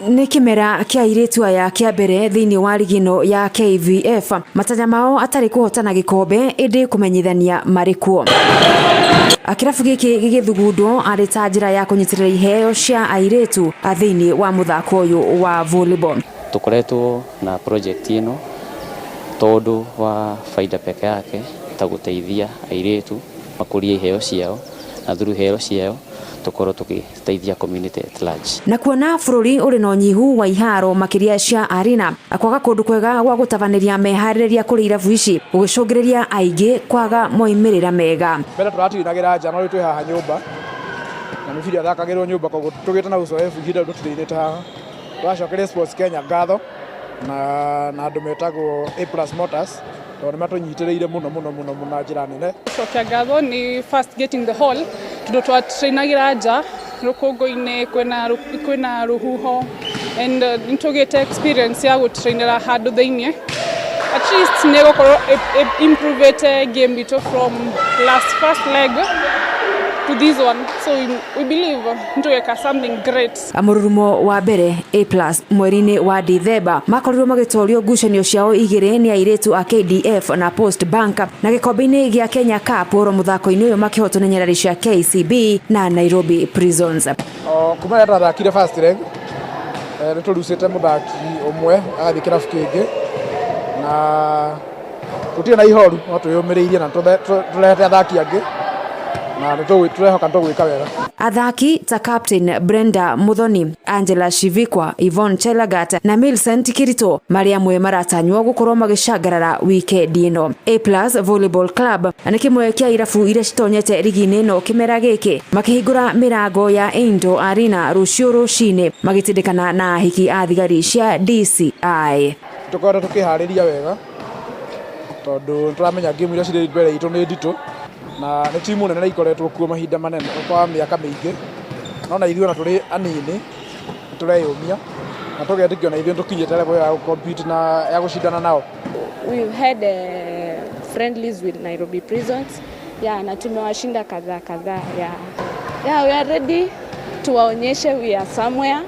Nĩ kĩmera kĩa airĩtu aya kĩa mbere thĩinĩ wa rigi ĩno ya KVF. Matanya mao atarĩ kũhotana gĩkombe ĩndĩ kũmenyithania marĩ kuo. Kĩrabu gĩkĩ gĩgĩthugundwo arĩ ta njĩra ya kũnyitĩrĩra iheo cia airĩtu thĩinĩ wa mũthako ũyũ wa volleyball. Tũkoretwo na project ĩno tondũ wa faida peke yake ta gũteithia airĩtu makũrie iheo ciao na through iheo ciao tũkorwo tũgĩteithia community at large. Na kuona bũrũri ũrĩ na ũnyihu wa iharo makĩria cia arena, kwaga kũndũ kwega gwa gũtabanĩria meharĩrĩria kũrĩ irabu ici gũgĩcũngĩrĩria aingĩ kwaga moimĩrĩra mega. Mbere tũratirinagira nja no rĩu twĩ haha nyũmba na mĩbira ĩthakagĩrwo nyũmba, koguo tũgĩte na uzoefu ihinda rĩu tũtirĩte haha. Tũracokeria Sports Kenya ngatho na andũ metagwo A Plus Motors tondũ nĩ matũnyitĩrĩire mũno mũno mũno mũno na njĩra nene. Cokia ngatho nĩ first getting the hall, tondũ twatrainagĩra nja rũkũngũ-inĩ, kwĩna rũhuho, and nĩtũgĩte experience ya gũtrainĩra handũ thĩiniĩ. At least nĩ gũkorwo improvete game itũ from last first leg to this one, so we believe nĩtũgeka something great. Mũrurumo wa mbere A Plus mweri-inĩ wa Dithemba makorirwo magĩtorio ngucanio ciao igĩrĩ nĩ airĩtu a KDF na Post Bank, na gĩkombe-inĩ gĩa Kenya Cup oro mũthako-inĩ ũyũ makĩhotwo nĩ nyarari cia KCB na Nairobi Prisons. O kuma rĩrĩa twathakire first leg, nĩ tũrucĩte mũthaki ũmwe agathiĩ kĩrabu kĩngĩ, na tũtirĩ na ihoru, no twĩyũmĩrĩirie na tũrehete athaki angĩ na tũrehoka nĩ tũgwĩka wega. Athaki ta captain Brenda Muthoni, Angela Shivikwa, Yvonne Chelagat na Millicent Kirito marĩ amwe maratanywo gũkorwo magĩcangarara wikendi ĩno. A Plus Volleyball Club nĩ kĩmwe kĩa irabu iria citonyete rigi-inĩ ĩno kĩmera gĩkĩ, makĩhingũra mĩrango ya Indoor Arena rũciũ rũcinĩ magĩtindĩkana na ahiki a thigari cia DCI. Tũkoretwo tũkĩharĩria wega tondũ nĩtũramenya game iria cirĩ mbere itũ nĩ nditũ na nĩ timu nene na ikoretwo kuo mahinda manene kwa mĩaka mĩingĩ, no na ithuĩ ona tũrĩ anini nĩ tũreyũmia na tũgetĩkia ona ithuĩ nĩtũkinyĩte level ya compete na ya gũcindana nao. We've had friendlies with Nairobi Prisons, yeah, na tumewashinda kadhaa kadhaa. Yeah, we are ready tuwaonyeshe we are somewhere,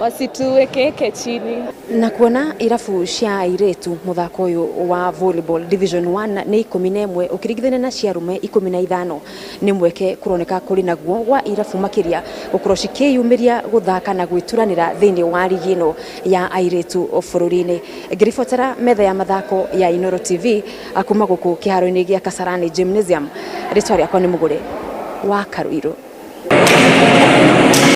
wasituwekeke chini. Na kuona irabu cia airĩtu mũthako ũyũ wa volleyball division 1 nĩ 11 ũkĩringithania na cia arũme 15, nĩ mweke kũroneka kũrĩ naguo gwa irabu makĩria gũkorwo cikĩyumĩria gũthaka na gwĩturanĩra thĩinĩ wa rigi ĩno ya airĩtu bũrũri-inĩ. Ngĩribotera metha ya mathako ya Inooro TV kuma gũkũ kĩharo-inĩ gĩa Kasarani Gymnasium, rĩtwa rĩakwa nĩ Mũgũre wa Karuirũ.